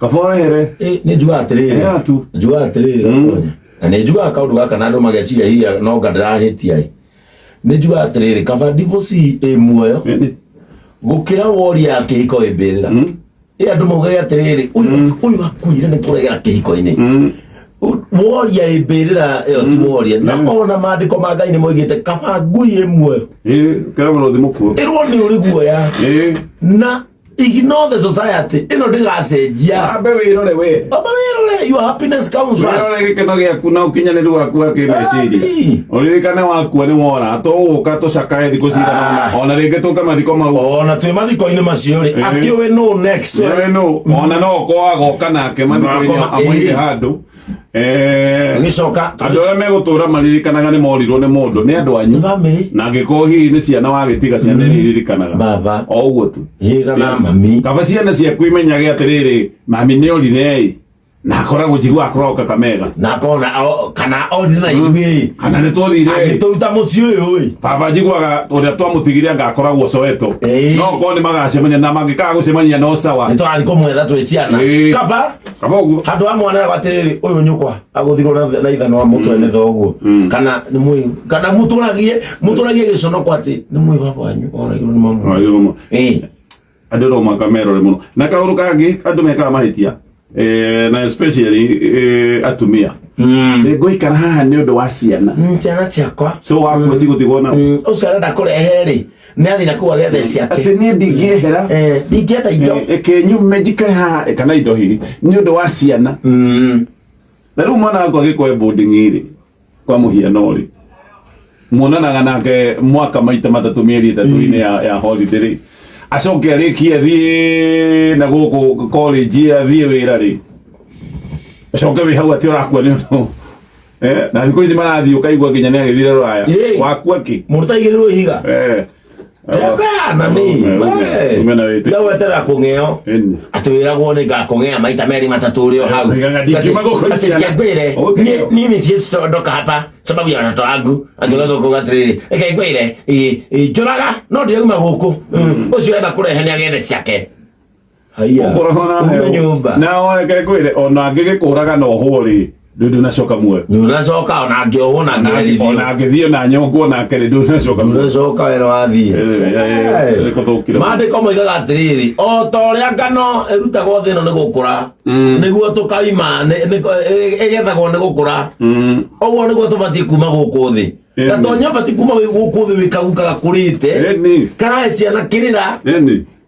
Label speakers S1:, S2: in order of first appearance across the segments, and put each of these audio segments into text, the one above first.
S1: Kaba wehere.
S2: Nĩ njugaga atĩrĩrĩ.
S1: Ehera tu.
S2: Njugaga atĩrĩrĩ Gatonya. Na nĩ njugaga kaũndũ gaka na andũ mageciria hihi no nga ndĩrahĩtia ĩ. Nĩ njugaga atĩrĩrĩ, kaba divorce ĩ muoyo gũkĩra woria ya kĩhiko ĩ mbĩrĩra. Ĩ andũ maugage atĩrĩrĩ, ũyũ ũyũ akuire nĩ kũregera kĩhiko-inĩ. Woria ĩ mbĩrĩra ĩyo ti woria. Na ona maandĩko ma Ngai nĩ moigĩte kaba ngui ĩ muoyo.
S1: Ĩĩ, kĩra mũrũthi mũkuũ.
S2: Ĩrwo nĩ ũrĩ guoya.
S1: Ĩĩ.
S2: Na ignore the society ĩno ndĩgacenjia.
S1: Ambe wĩrore we.
S2: Baba wĩrore, your happiness comes first.
S1: Wĩrore gĩkeno gĩaku na ũkinyanĩru waku wa kĩmeciria.
S2: Ami.
S1: Ũririkane wakua nĩ wora. Tũgũka tũcakae thikũ cigana
S2: Ah.
S1: ũna. Ona rĩngĩ tũke mathiko mau.
S2: Ona twĩ mathiko-inĩ macio rĩ,
S1: Ĩĩ.
S2: akĩũĩ nũ next.
S1: Nĩwe nũ. Ona no ũkorwo agoka nake mathiko-inĩ
S2: Makoma-
S1: amũige
S2: ĩĩ.
S1: handũ. Eh,
S2: Tũgĩcoka
S1: andũ arĩa megũtũra maririkanaga nĩ morirwo nĩ mũndũ nĩ andũ anyu
S2: Nĩ family.
S1: na angĩkorwo hihi nĩ ciana wagĩtiga ciana nĩ iririkanaga
S2: Baba.
S1: o ũguo tu
S2: Ĩĩ, kana
S1: Yes.
S2: mami.
S1: Kaba ciana ciaku imenyage atĩrĩrĩ mami nĩ orire ĩ na akoragwo njigua akoragwo Kakamega
S2: Na akona kana orire na ithuĩ.
S1: Kana nĩ twathire
S2: Agĩtũruta mũciĩ ũyũ ĩ.
S1: Baba njiguaga ũrĩa twamũtigire anga akoragwo Soweto.
S2: Ĩĩ.
S1: No korwo nĩ magacemania na mangĩkaga gũcemania no sawa.
S2: Nĩ tũrathiĩ kũmwetha twĩ ciana.
S1: Ĩĩ.
S2: Kaba
S1: Kaba ũguo.
S2: Handũ ha mwana eragwo atĩrĩrĩ, ũyũ nyũkwa agũthirwo na ithanwa mũtwe nĩ thoguo, kana nĩ mwĩ kana mũtũragie mũtũragie gĩconoko atĩ nĩ mwĩ baba wanyu oragirwo nĩ mamu.
S1: Oragirwo.
S2: Ĩĩ.
S1: Andũ no mũhaka merore mũno. Na kaũndũ kangĩ andũ mekaga mahĩtia na especially atumia. Ngũikara haha nĩ ũndũ wa ciana.
S2: Ciana ciakwa.
S1: So wakua cigũtigwo nao.
S2: Ũcio arenda kũrehe rĩ, nĩ athiĩ na kũu agethe ciake.
S1: Atĩ niĩ ndingĩehera.
S2: Ndingĩetha indo.
S1: Eke nyume njikare haha kana indo hihi nĩ ũndũ wa ciana. Na rĩu mwana wakwa agĩkwo boarding rĩ, kwa mũhiano rĩ, muonanaga nake mwaka maita matatũ mĩeri ĩtatũ-inĩ ya holiday rĩ, acoke arĩkie athiĩ na gũkũ college athiĩ wĩra rĩ, acoke wĩ hau atĩ ũrakua nĩ ũndũ na thikũ ici marathiĩ ũkaigua nginya nĩ agĩthire rũraya.
S2: Ĩĩ.
S1: Wakua kĩ?
S2: Mũndũ taigĩrĩrwo ihiga. Tembea na mi.
S1: Ume na wĩtĩkio.
S2: Tiga gweterera kũng'eo.
S1: Ĩni.
S2: Atĩ wĩragwo nĩ ngakũng'ea maita merĩ matatũ ũrĩ o hau.
S1: Oigaga, "Ndingiuma gũkũ nĩ
S2: Atĩ
S1: ciana."
S2: reke ngwĩre,
S1: Ũngĩng'eo.
S2: mimi siwezi ondoka hapa sababu ya watoto wangu. Atĩ ũgacoka uga atĩrĩrĩ, reke ngwĩre, ĩ, ĩ, njũraga no ndirauma gũkũ. Ũcio ũrenda kũrehe nĩ agethe ciake. Haiya.
S1: Ũkoragwo na
S2: Ume
S1: heo.
S2: nyũmba.
S1: Na reke ngwĩre ona angĩgĩkũraga na ũhwo rĩ, ndũnacoka muoyo.
S2: Ndũnacoka ona angĩohwo na angĩherithio.
S1: Ona angĩthiĩ na nyongwo nake rĩ, ndũnacoka muoyo.
S2: Ndũnacoka wĩra wathiĩ.
S1: Nĩ kũthũkire.
S2: Maandĩko moigaga atĩrĩrĩ, o ta ũrĩa ngano ĩrutagwo thĩ ĩno nĩ gũkũra, nĩguo tũkaima ĩgethagwo nĩ gũkũra, ũguo nĩguo tũbatiĩ kuma gũkũ thĩ. Gatonya ũbatiĩ kuma gũkũ thĩ wĩ kaguka gakũrĩte, karahe ciana kĩrĩra,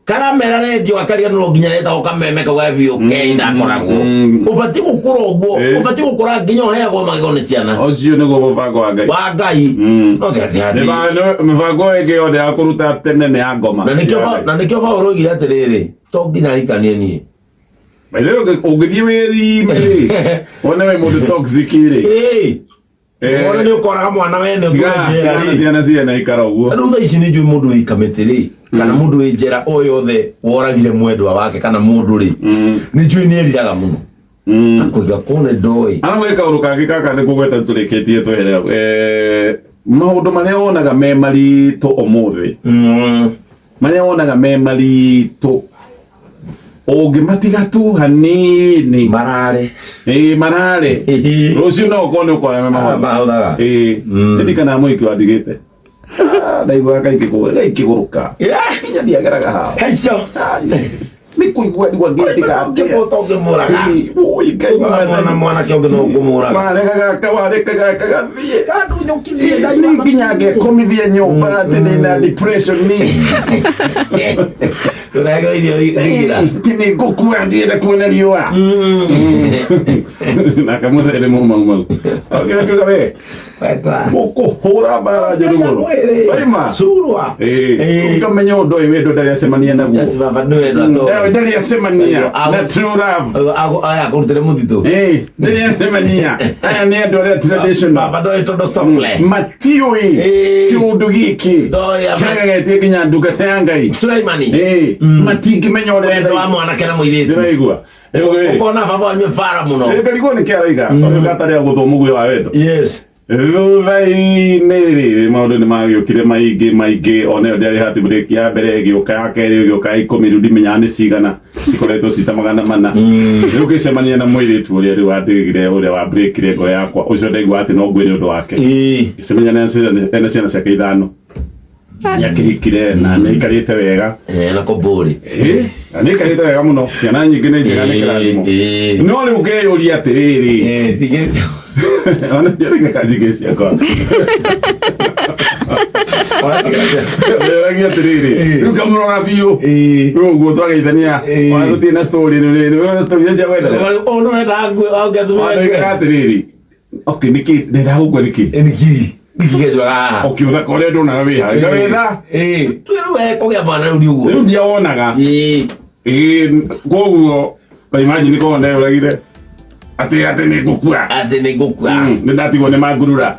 S2: karamera rendio gakariganĩrwo nginya getagwo kameme kau ga VOK ndakoragwo. Ũbatiĩ gũkũra ũguo, ũbatiĩ gũkũra nginya ũheagwo magego nĩ ciana.
S1: Ũcio nĩguo mũbango wa Ngai.
S2: Wa Ngai. No ti atĩ atĩ.
S1: Mĩbango ĩngĩ yothe ya kũruta tene nĩ ya ngoma.
S2: Na nĩkĩo na nĩkĩo Paũlũ oigire atĩrĩrĩ, to nginya hikanie niĩ.
S1: By the way, ũngĩthiĩ wĩthime rĩ, wone wĩ mũndũ toxic rĩ.
S2: Ĩĩ. Wone nĩ ũkoraga mwana wene
S1: Tiga
S2: ũtũre njera
S1: tiga
S2: rĩ.
S1: ciana ciana ikara ũguo.
S2: Rĩu thaa ici nĩ njũĩ mũndũ wĩ kamĩtĩ rĩ, kana mũndũ wĩ njera o yothe woragire mwendwa wake kana mũndũ rĩ, nĩ njũĩ nĩ eriraga mũno. Akoiga korwo nĩ ndoĩ.
S1: Arabu he kaũndũ kangĩ gaka nĩ kũgweta tũrĩkĩtie twehere hau. Maũndũ marĩa wonaga me maritũ ũmũthĩ, marĩa wonaga me maritũ ũngĩmatiga tu hanini
S2: Marare.
S1: Ĩĩ, marare rũciũ no ũkorwo nĩ ũkora me mahũthũ.
S2: Mahũthaga.
S1: Ĩĩ, nĩ ndikanaga mũhiki wandigĩte. Ah, ndaiguaga kaikĩgũrũka nginya ndiageraga haha.
S2: Haicio.
S1: Nĩ kũigua ndigua ngĩtiga atĩa.
S2: Ũngĩmũraga.
S1: Ĩĩ, Ngai
S2: Mwana mwanake ũngĩ no ũkũmũraga.
S1: warega gaka wareka gaka gathiĩ.
S2: Kandunyũkithie Ngai
S1: Nĩ nginya ngekomithia nyũmba atĩ ndĩna depression nĩ
S2: Ũrehagĩra irio thingira.
S1: Atĩ nĩ ngũkua ndirenda kuona riũa. Nake mũthere mũmau mau. Akiuga we mũkũhũra mbara njũru mũno. Waima.
S2: Surwa.
S1: Ĩĩ. Ũkamenya ũndũ ũyũ wendo ndarĩ acemania naguo.
S2: Ati baba nĩ wendo atoĩ.
S1: Ndawe ndarĩ acemania na true love.
S2: Aya akũrutĩre mũtitũ.
S1: Ĩĩ, ndarĩ acemania. Aya nĩ andũ arĩa traditional.
S2: Baba ndoĩ tondũ sople.
S1: Matiũĩ
S2: Ĩĩ.
S1: kĩũndũ gĩkĩ.
S2: Ndoĩ ama-
S1: Kĩrĩa getie nginya ndungata ya Ngai.
S2: Suleimani.
S1: Ĩĩ, matingĩmenya ũrĩa
S2: Wendo wa mwanake na mũirĩtu.
S1: ndĩraigua. Rĩu ĩ,
S2: Ũkona baba wanyue bara mũno.
S1: Ĩ, ngarigwo nĩkĩ araiga. Ũyũ gatarĩ agũthwo mũguĩ wa wendo.
S2: Yes.
S1: Thutha-inĩ rĩrĩ maũndũ nĩ magĩũkire maingĩ maingĩ, ona ĩyo ndĩarĩ heartbreak ya mbere, ĩgĩũka ya kerĩ, ĩgĩũka ya 10, rĩu ndimenyaga nĩ cigana cikoretwo cita 400. Rĩu ngĩcemania na mũirĩtu ũrĩa rĩu wandigire, ũrĩa wa breakire ngoro yakwa, ũcio ndaigua atĩ no ngue nĩ ũndũ wake. Ngĩcemania na ena ciana ciake 5, nĩ akĩhikire na nĩ aikarĩte wega.
S2: Na kũmbũrĩ.
S1: Na nĩ aikarĩte wega mũno, ciana nyingĩ nĩ njega, nĩ kĩrathimo. No rĩu ngeyũria atĩrĩrĩ, ona ndiarĩkia kacingĩ ciakwa, ndĩragia atĩrĩrĩ, rĩu ngamũrora biũ rĩu ũguo twageithania, ona tũtirĩ na story, nĩ story cia gwetherera.
S2: Ũndũ wendaga ngue
S1: Ona atĩrĩrĩ, okay, nĩkĩ ndenda gũkua nĩkĩ?
S2: Nĩkĩ nĩkĩ gĩcũraga haha?
S1: Okay, ũthaka ũrĩa ndonaga wĩ haha ngawetha.
S2: Rĩu we kũgĩa mwana rĩu nĩ ũguo.
S1: Rĩu ndiawonaga. Ĩĩ, koguo ta imagine korwo ndeyũragire atĩ nĩ ngũkua.
S2: Atĩ nĩ ngũkua.
S1: Nĩ ndatigwo nĩ mangurura.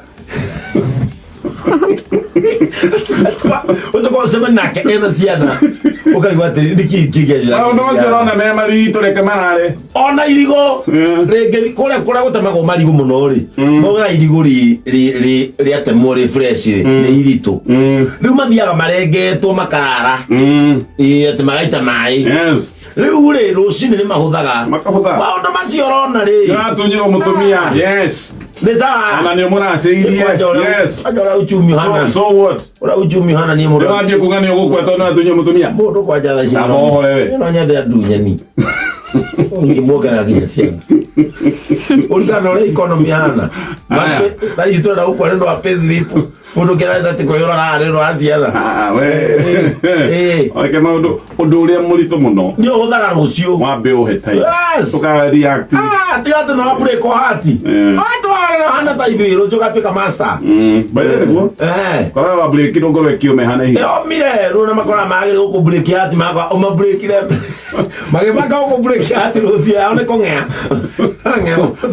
S2: Ũcoka ũcemanie nake ena ciana ũkaigua atĩrĩ nĩkĩ kĩngĩanjũraga.
S1: Maũndũ macio ũrona me maritũ, reke marare.
S2: Ona irigũ rĩngĩ kũrĩa gũtemagwo marigũ mũno rĩ, maugaga irigũ rĩatemwo rĩ fresh rĩ nĩ iritũ. Rĩu mathiaga marengetwo makarara. Ĩĩ, atĩ magaita maĩ. Rĩu rĩ rũcinĩ nĩ mahũthaga.
S1: Makahũtha.
S2: Maũndũ macio ũrona rĩ,
S1: Nĩũratunyirwo mũtumia, yes.
S2: Nĩ sawa.
S1: Ona nĩ ũmũracĩirie, yes.
S2: Kwanja ũrĩa uchumi ũhana.
S1: So what?
S2: Ũrĩa uchumi ũhana niĩ mũndũ.
S1: Nĩwambie kuga nĩ ũgũkua tondũ nĩwatunywo mũtumia.
S2: Mũndũ kwanja thaa ici.
S1: Na mohorere.
S2: No nyende andunyani. Ũngĩmuongerera nginya ciana. Ũrikana ũrĩa economy ĩhana.
S1: Aya.
S2: Thaa ici tũrenda gũkua nĩ ũndũ wa payslip. Mũndũ kĩrathi atĩ kwĩyũraga nĩ ũndũ wa ciana.
S1: Ah, we.
S2: Eh.
S1: Reke maũndũ, ũndũ ũrĩa mũritũ mũno.
S2: Nĩ ũhũthaga rũciũ.
S1: Wambe ũhe time.
S2: Yes.
S1: Ũka react.
S2: Ah, tiga atĩ no break heart. Andũ arĩa hana ta ithuĩ rũciũ gatuĩka master.
S1: By the way, nĩguo. Korwo wa break no ngorwo ĩkĩũme hana ihinda.
S2: Yomire rĩu na makora magĩrĩ gũkũ break heart makwa ũma breakire magĩbanga gũkũ break heart rũciũ yao nĩ kũng'ea.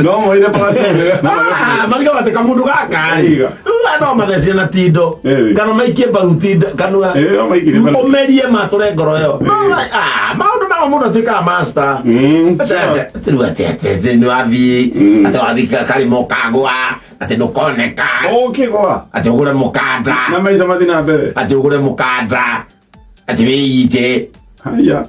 S1: No moire pastor.
S2: Ah, mariga atĩ kamũndũ gaka rĩ
S1: Iga.
S2: rĩu no mathecire na tindo
S1: Ĩĩ.
S2: kana maikie mbaru tindo kanua
S1: Ĩĩ, no maikirie mbaru.
S2: ũmerie matũre ngoro ĩyo No, ah, maũndũ maya mũndũ atuĩkaga master. Atĩ rĩu atĩ nĩ wathiĩ atĩ wathiĩ karĩma ũkagũa atĩ ndũkoneka.
S1: Ũkĩgwa.
S2: Atĩ ũgũre mũkanda.
S1: Na maica mathiĩ na mbere.
S2: Atĩ ũgũre mũkanda atĩ wĩite.
S1: Haya.